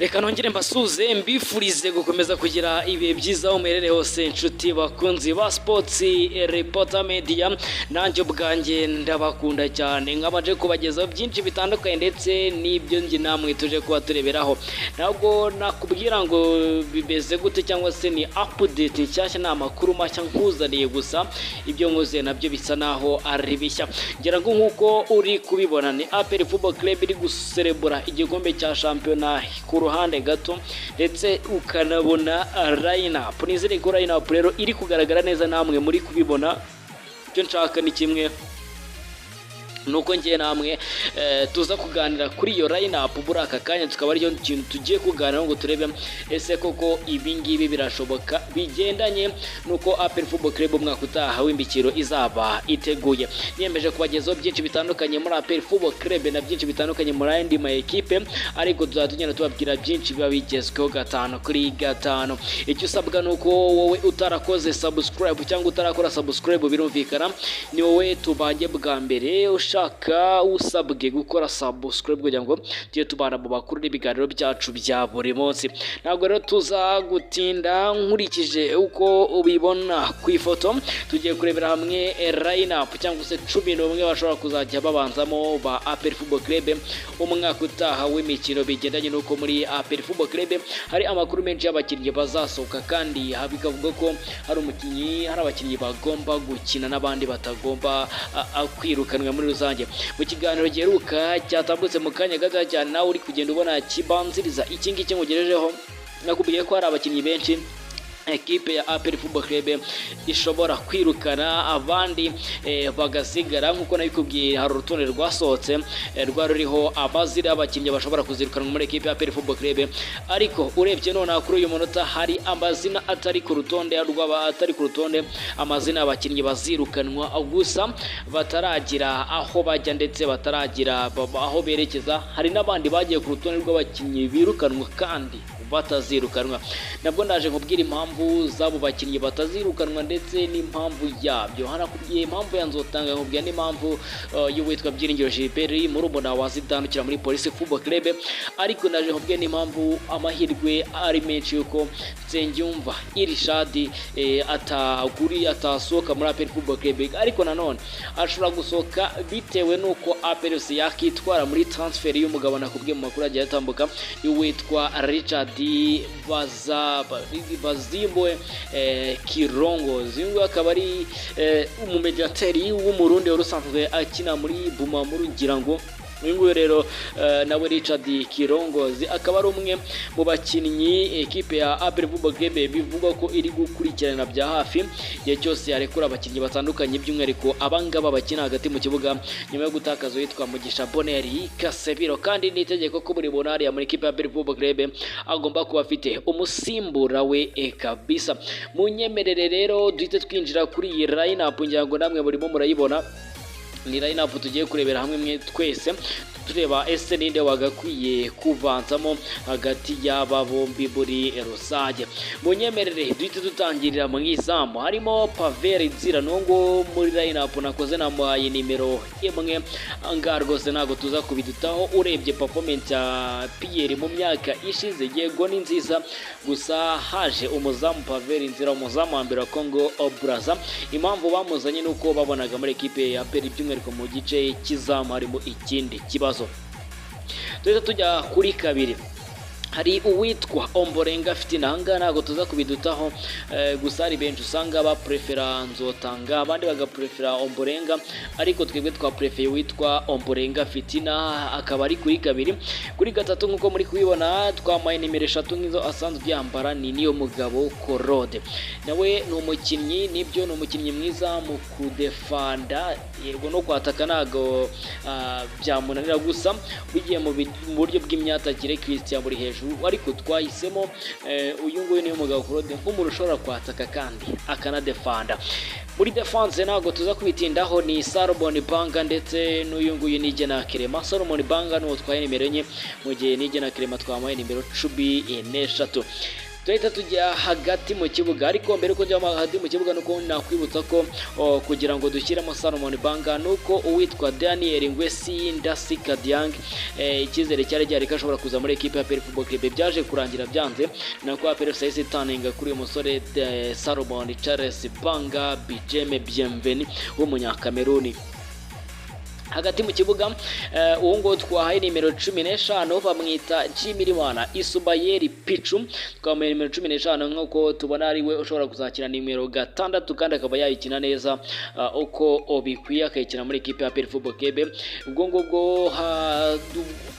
Reka nongere mbasuze, mbifurize gukomeza kugira ibihe byiza aho muherereye hose, inshuti bakunzi ba Sports Reporter Media. Nanjye ubwanjye ndabakunda cyane, nkabanje kubagezaho byinshi bitandukanye ndetse n'ibyo njye namwe tuje kuba tureberaho. Ntabwo nakubwira ngo bimeze gute cyangwa se ni update nshyashya, ni amakuru mashya nkuzaniye, gusa ibyo nkuze nabyo bisa naho ari bishya. Ngira ngo nk'uko uri kubibona, ni APR Football Club iri guserebura igikombe cya shampiyona ku ruhande gato, ndetse ukanabona line-up. Nizere ko line-up rero iri kugaragara neza, namwe muri kubibona. Icyo nshaka ni kimwe, nuko ngiye namwe tuza kuganira kuri iyo line-up muri aka kanya, tukaba ariyo kintu tugiye kuganiraho ngo turebe ese koko ibi ngibi birashoboka, bigendanye nuko APR Football Club umwaka utaha w'imikino izaba iteguye. Niyemeje kubagezaho byinshi bitandukanye muri APR Football Club na byinshi bitandukanye muri andi ma ekipe, ariko tuzajya tugenda tubabwira byinshi biba bigezweho gatanu kuri gatanu. Icyo usabwa ni uko wowe utarakoze subscribe cyangwa utarakora subscribe, birumvikana ni wowe tubanye bwa mbere, ushaka usabwe gukora subscribe kugira ngo tujye tubana mu makuru n'ibiganiro byacu bya buri munsi. Ntabwo rero tuza gutinda. Nkurikije uko ubibona ku ifoto, tugiye kurebera hamwe line-up cyangwa se 11 bashobora kuzajya babanzamo ba APR Football Club umwaka utaha w'imikino, bigendanye n'uko muri APR Football Club hari amakuru menshi y'abakinnyi bazasohoka, kandi bikavuga ko hari umukinnyi, hari abakinnyi bagomba gukina n'abandi batagomba kwirukanwa muri rusange. Mu kiganiro giheruka cyatambutse mu kanya gato cyane, nawe uri kugenda ubona kibanziriza iki ngiki nkugejejeho, nakubwiye ko hari abakinnyi benshi ekipe ya APR Football Club ishobora kwirukana, abandi bagasigara. Nk'uko nabikubwiye, hari urutonde rwasohotse rwari ruriho amazina y'abakinnyi bashobora kuzirukanwa muri ekipe ya APR Football Club, ariko urebye nonaha kuri uyu munota hari amazina atari ku rutonde rw'aba atari ku rutonde, amazina y'abakinnyi bazirukanwa gusa bataragira aho bajya ndetse bataragira aho berekeza. Hari n'abandi bagiye ku rutonde rw'abakinnyi birukanwa kandi batazirukanwa. Nabwo ndaje nkubwira impamvu z'abo bakinnyi batazirukanwa ndetse n'impamvu yabyo. Hanakubwiye impamvu ya Nzotanga, nkubwira n'impamvu y'uwitwa Byiringiro Gilbert, murumuna wa Zidane ukina muri Police Football Club, ariko ndaje nkubwira n'impamvu amahirwe ari menshi yuko Nsengiyumva Irishadi ataguri atasohoka muri APR Football Club, ariko nanone ashobora gusohoka bitewe n'uko APR FC yakitwara muri transfer y'umugabo nakubwiye mu makuru agiye atambuka, y'uwitwa Richard Bazimbwe Kirongozi. Uyu nguyu akaba ari umumediateri w'Umurundi wari usanzwe akina muri Bumamuru. Ngira ngo uyu nguyu rero nawe Richard Kirongozi akaba ari umwe mu bakinnyi ekipe ya APR Football Club bivugwa ko iri gukurikirana bya hafi igihe cyose yarekura abakinnyi batandukanye, by'umwihariko abangaba bakina hagati mu kibuga, nyuma yo gutakaza uwitwa Mugisha Bonheur Kasebiro. Kandi ni itegeko ko buri muntu hariya muri ekipe ya APR Football Club agomba kuba afite umusimbura we kabisa. Munyemerere rero duhite twinjira kuri iyi line up. Ngira ngo namwe murimo murayibona, ni line up tugiye kurebera hamwe mwe twese, tureba ese ninde wagakwiye kubanzamo hagati y'aba bombi muri rusange. Munyemerere duhite dutangirira mu izamu. Harimo Pavel Nzira nungu muri line up nakoze, namuhaye nimero 1 ngaha. Rwose ntabwo tuza kubidutaho. Urebye performance ya Pierre mu myaka ishize, yego ni nziza, gusa haje umuzamu Pavel Nzira, umuzamu wa mbere wa Congo Brazza. Impamvu bamuzanye nuko babonaga muri ekipe ya APR, by'umwihariko mu gice cy'izamu, harimo ikindi kibazo. Duhita tujya kuri kabiri, hari uwitwa Omborenga Fitina. Ahangaha ntabwo tuza kubidutaho, gusa hari benshi usanga baprefera Nzotanga, abandi bagaprefera Omborenga, ariko twebwe twaprefeye uwitwa Omborenga Fitina, akaba ari kuri kabiri. Kuri gatatu, nk'uko muri kubibona, twamaye nimero 3 nk'izo asanzwe yambara, ni niyo mugabo Claude. Nawe ni umukinnyi, nibyo, ni umukinnyi mwiza mu kudefanda, yego no kwataka ntabwo byamunanira, gusa bigiye mu buryo bw'imyatakire Christian buri hejuru, ariko twahisemo uyu nguyu niyo mugabo Claude nk'umuntu ushobora kwataka kandi akanadefanda. Muri defense ntabwo tuza kubitindaho, ni Salomon Banga ndetse n'uyu nguyu Nigena Clement. Salomon Banga ni utwaye nimero 4, mu gihe Nigena Clement twamuhaye nimero 13. Tuhita tujya hagati mu kibuga, ariko mbere yuko njya hagati mu kibuga nuko nakwibutsa ko kugira ngo dushyiremo Salomon Banga nuko uwitwa Daniel Ngwesi Ndasika Diang, icyizere cyari gihari ko ashobora kuza muri ekipe ya APR Football Club, byaje kurangira byanze, nako APR FC yahise itaninga kuri uyu musore Salomon Charles Banga Bijeme Bienvenu w'umunyakameruni. Hagati mu kibuga, uwo nguwo twahaye nimero 15 bamwita Jimirimana Isubayeri Pichu, twamuhaye nimero 15 nk'uko tubona ari we ushobora kuzakina nimero 6 kandi akaba yayikina neza uko bikwiye, akayikina muri ekipe ya APR Football Club. Ubwo ngubwo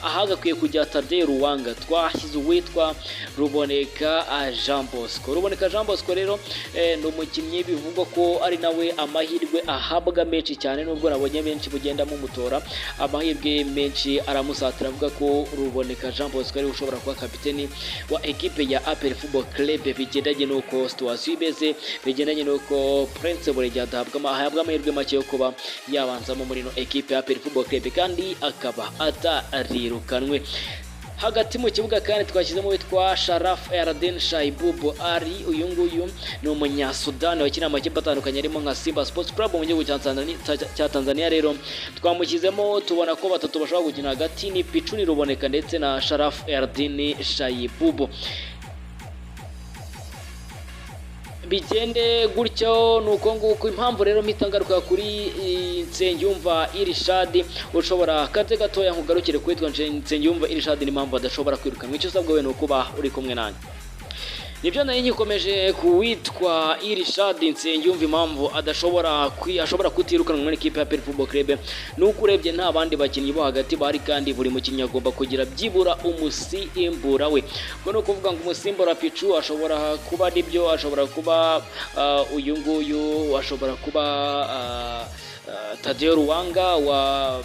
ahagakwiye kujya Tadei Ruwanga twashyize uwitwa Ruboneka Jean Bosco. Ruboneka Jean Bosco rero ni umukinnyi bivugwa ko ari nawe amahirwe ahabwa menshi cyane, nubwo nabonye benshi bugenda mumutora, amahirwe menshi aramusatira, avuga ko Ruboneka Jean Bosco ari ushobora kuba kapiteni wa ekipe ya APR Football Club, bigendanye n'uko situation imeze, bigendanye n'uko Prince Buregeya ahabwa amahirwe make yo kuba yabanzamo muri ino ekipe ya APR Football Club kandi akaba atarirukanwe. Hagati mu kibuga kandi twashyizemo witwa Sharaf Erden Shaibubu Ali. Uyu nguyu ni umunyasudani wakina amakipe atandukanye arimo nka Simba Sports Club mu gihugu cya Tanzania. Rero twamushyizemo, tubona ko batatu bashobora gukina hagati ni Pichuni, Ruboneka ndetse na Sharaf Erden Shaibubu. Bigende gutyo nuko nguko. Impamvu rero mpita ngaruka kuri Nsengiyumva Irishadi, ushobora kaze gatoya nkugarukire kwitwa Nsengiyumva Irishadi n'impamvu adashobora kwirukanwa. Icyo usabwa we ni ukuba uri kumwe nanjye. Nibyo nari ngikomeje kuwitwa Irishadi Nsengiyumva, impamvu adashobora ashobora kutirukanwa muri ekipe ya APR Football Club nuko urebye nta bandi bakinnyi bo hagati bari, kandi buri mukinnyi agomba kugira byibura umusimbura we. Ubwo ni ukuvuga ngo umusimbura Pichu ashobora kuba nibyo, ashobora kuba uyu nguyu, ashobora kuba Tadeo Ruwanga wa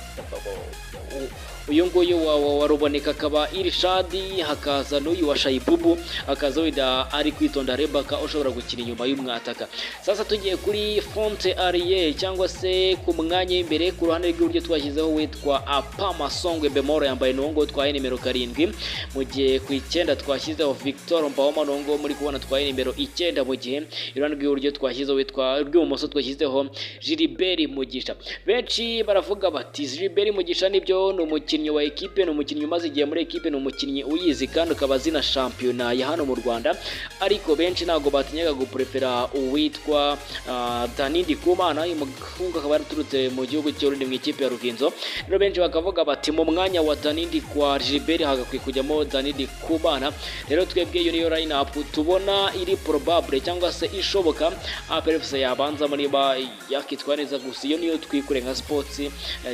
uyu nguyu wa Ruboneka, akaba Irishadi, hakaza n'uyu wa Shaibubu, hakaza wenda ari kwitonda Rebaka ushobora gukina inyuma y'umwataka. Sasa tugiye kuri Fonte Arie cyangwa se ku mwanya w'imbere, ku ruhande rw'iburyo twashyizeho witwa Apama Songwe Bemoro, yambaye n'uwo twaye nimero 7, mu gihe ku 9 twashyizeho Victor Mbawoma, n'uwo muri kubona twaye nimero 9, mu gihe iruhande rw'iburyo twashyizeho witwa rw'ibumoso twashyizeho Gilbert Mugisha. Benshi baravuga bati Gilbert Mugisha nibyo ni umukinnyi wa ekipe, ni umukinnyi umaze igihe muri ekipe, ni umukinnyi uyizi kandi ukaba azi na shampiyona ya hano mu Rwanda, ariko benshi ntabwo batinyaga guprefera uwitwa Dani Ndikumana, uyu muhungu akaba yaraturutse mu gihugu cy'Urundi mu ikipe ya Rukinzo. Rero benshi bakavuga bati mu mwanya wa Dani kwa Gilbert hagakwiye kujyamo Dani Ndikumana. Rero twebwe iyo niyo line up tubona iri probable cyangwa se ishoboka APR FC yabanzamo niba yakitwa neza, gusa iyo niyo twikure nka Sports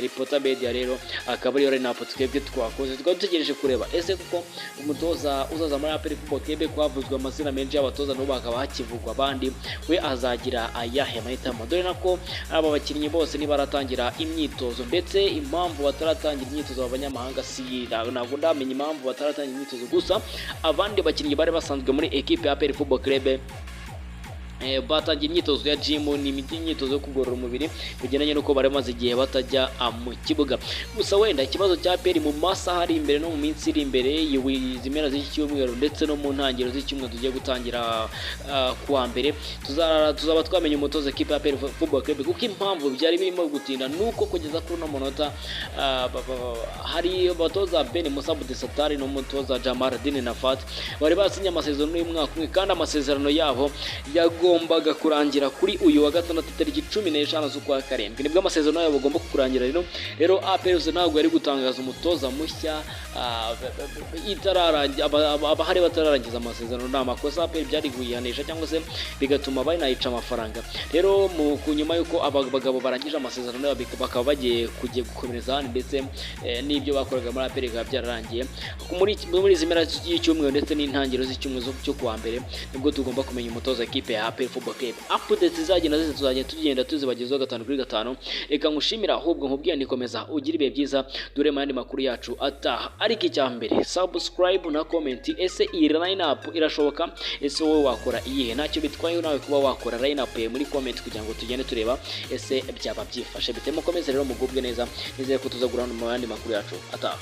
Reporter Media. Rero akaba ariyo line up twebwe twakoze, tukaba dutegereje kureba ese kuko umutoza uzaza muri APR Football Club, kwavuzwe amazina menshi y'abatoza n'ubu hakaba hakivugwa abandi, we azagira ayahe mahitamo? Dore nako aba bakinnyi bose nibaratangira imyitozo, ndetse impamvu bataratangira imyitozo abanyamahanga si ntabwo ndamenya impamvu bataratangira imyitozo, gusa abandi bakinnyi bari basanzwe muri ekipe ya APR Football Club batangiye imyitozo ya gym, ni imyitozo yo kugorora umubiri bigendanye n'uko bari bamaze igihe batajya mu kibuga. Gusa wenda ikibazo cya APR mu masaha ari imbere no mu minsi iri imbere, izi mpera z'iki cyumweru ndetse no mu ntangiriro z'icyumweru tugiye gutangira kuwa mbere, tuzaba twamenye umutoza ekipe ya APR Football Club, kuko impamvu byari birimo gutinda nuko kugeza kuri uno munota hari abatoza Ben Musa Satari n'umutoza Jamaradine Nafat bari basinye amasezerano y'umwaka umwe, kandi amasezerano yabo yagombaga kurangira kuri uyu wa gatandatu tariki 15 z'ukwa karindwi, nibwo amasezerano yabo agomba kurangira. Rero APR ntabwo yari gutangaza umutoza mushya abahari batararangiza amasezerano, ni amakosa APR byari kuyihanisha cyangwa se bigatuma banayica amafaranga. Rero nyuma y'uko aba bagabo barangije amasezerano yabo bakaba bagiye kugiye gukomereza ahandi, ndetse n'ibyo bakoraga muri APR bikaba byararangiye muri izi mpera y'icyumweru ndetse n'intangiriro z'icyumweru cyo kuwa mbere, nibwo tugomba kumenya umutoza ekipe ya APR Football Club. Updates zizagenda ziza tuzagenda tugenda tuzibagezaho gatanu kuri gatanu. Reka ngushimira, ahubwo nkubwira nikomeza ugire ibihe byiza, dore mu yandi makuru yacu ataha. Ariko icya mbere, subscribe na comment. Ese iyi line up irashoboka? Ese wowe wakora iyihe? Ntacyo bitwaye nawe kuba wakora line up muri comment kugira ngo tugende tureba ese byaba byifashe bite. Mukomeze rero mugubwe neza, nizere ko tuzagura mu yandi makuru yacu ataha.